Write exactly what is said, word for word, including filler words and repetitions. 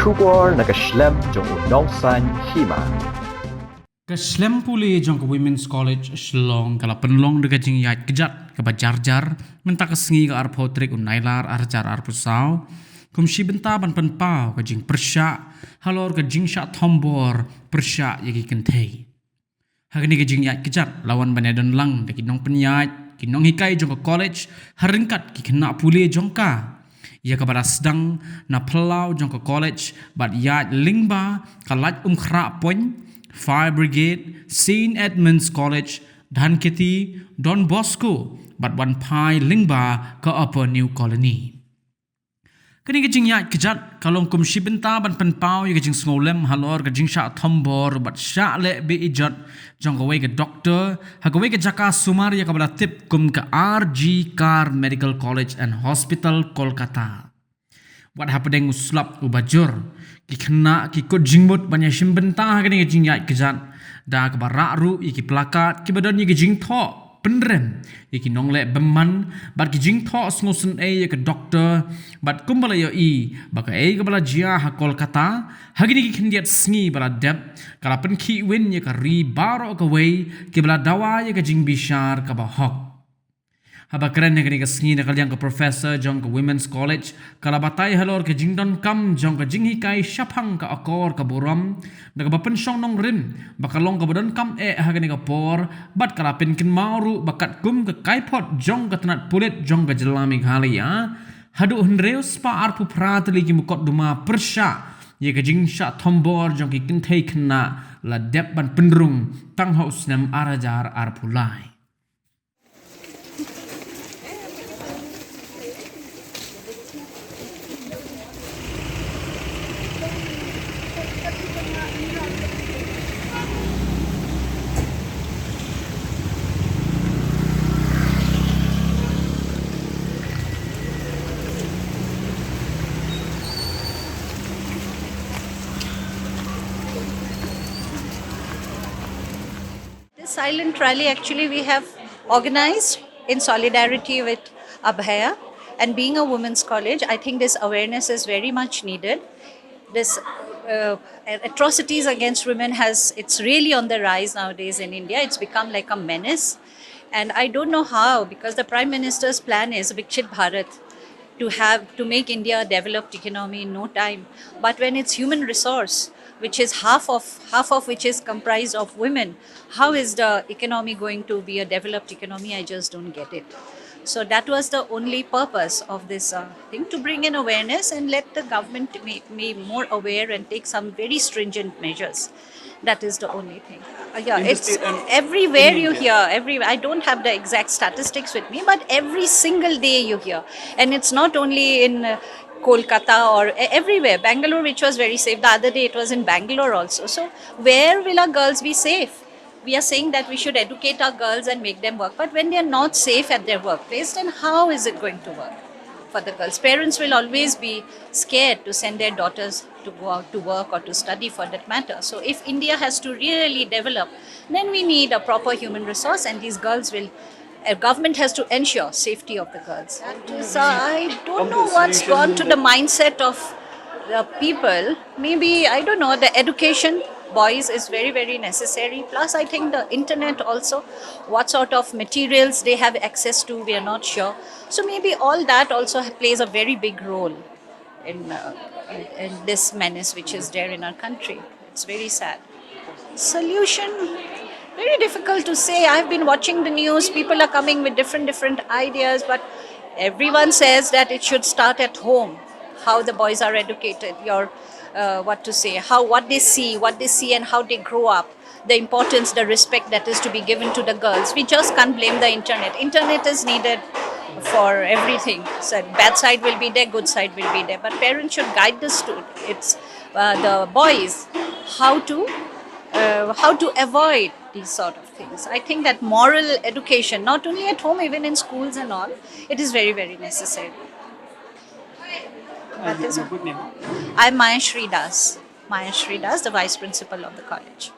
Khubor na ka shlem jong u Nongsaiñ Hima. Ka shlem pule jong ka Women's College Shillong ka la pynlong da ka jingïaid kjat kaba jar jar mynta ka sngi ka arphew tarik u Nailar arhajar arphew saw, kum shi bynta ban pynpaw ka jingpyrshah halor ka jingshah thombor pyrshah ïa ki kynthei. Ha kane ka jingïaid kjat la wan ban ïadon lang da ki nongpynïaid, ki nonghikai jong ka college, ha ryngkat ki khynnah pule jong ka. Ïa kaba la sdang na phyllaw jong ka college bad ïaid lyngba ka Laitumkhrah Point, Fire Brigade, Saint Edmund's College, Dhankheti, Don Bosco bad wan phai lyngba ka Upper New Colony. Kane ka jingïaid kjat ka long kum shi bynta ban pynpaw ïa ka jingsngewlem halor ka jingshah thombor bad shah leh be-ijot jong kawei ka doktor ha kawei ka jaka sumar ïa kaba la tip kum ka R G Kar Medical College and Hospital, Kolkata. Wat hapdeng u slap uba jur, ki khynnah ki kut jingmut ban ïashim bynta ha kane ka jingïaid kjat da kaba rah ruh ïa ki plakat kiba don ïa ki jingthoh pynrem ïa ki nongleh bymman bad ki jingthoh sngewsynei ïa ka doktor bad kumba la ïohi ba kaei kaba la jia ha Kolkata ha kine ki khyndiat sngi ba la dep ka la pynkhih win ïa ka ri baroh kawei kiba la dawa ïa ka jingbishar kaba hok. Haba kren ha kane ka sngi na ka liang ka professor jong ka Women's College ka la batai halor ka jingdonkam jong ka jinghikai shaphang ka akor ka burom da kaba pynshong nongrim ba ka long kaba donkam eh ha kane ka por bad ka la pynkynmaw ruh ba katkum ka kaiphod jong ka tnat pulit jong ka jylla Meghalaya, haduh hynriew spah arphew phra tylli ki mukotduma pyrshah ïa ka jingshah thombor jong ki kynthei khynnah la dep ban pynrung tang ha u snem arhajar arphew lai. This silent rally actually we have organized in solidarity with Abhaya, and being a women's college, I think this awareness is very much needed. This uh, atrocities against women has, it's really on the rise nowadays in India. It's become like a menace. And I don't know how, because the Prime Minister's plan is Viksit Bharat, to have, to make India a developed economy in no time. But when it's human resource, which is half of, half of which is comprised of women, how is the economy going to be a developed economy? I just don't get it. So that was the only purpose of this uh, thing, to bring in awareness and let the government be, be more aware and take some very stringent measures. That is the only thing. Uh, yeah, it's everywhere you hear. Every, I don't have the exact statistics with me, but every single day you hear, and it's not only in uh, Kolkata or e- everywhere. Bangalore, which was very safe the other day, it was in Bangalore also. So where will our girls be safe? We are saying that we should educate our girls and make them work, but when they are not safe at their workplace, then how is it going to work for the girls? Parents will always be scared to send their daughters to go out to work or to study for that matter. So if India has to really develop, then we need a proper human resource, and these girls will, a government has to ensure safety of the girls. That is, uh, I don't know what's gone to the mindset of the people. Maybe, I don't know, the education, boys, is very, very necessary. Plus, I think the internet also, what sort of materials they have access to, we are not sure. So maybe all that also plays a very big role in, uh, in this menace which is there in our country. It's very sad. Solution, very difficult to say. I've been watching the news. People are coming with different, different ideas, but everyone says that it should start at home. How the boys are educated, your, uh, what to say, how, what they see, what they see, and how they grow up, the importance, the respect that is to be given to the girls. We just can't blame the internet. Internet is needed for everything. So bad side will be there, good side will be there. But parents should guide the student. It's uh, the boys how to uh, how to avoid these sort of things. I think that moral education, not only at home, even in schools and all, it is very, very necessary. That is all. I'm Maya Shri Das. Maya Shri Das, the vice principal of the college.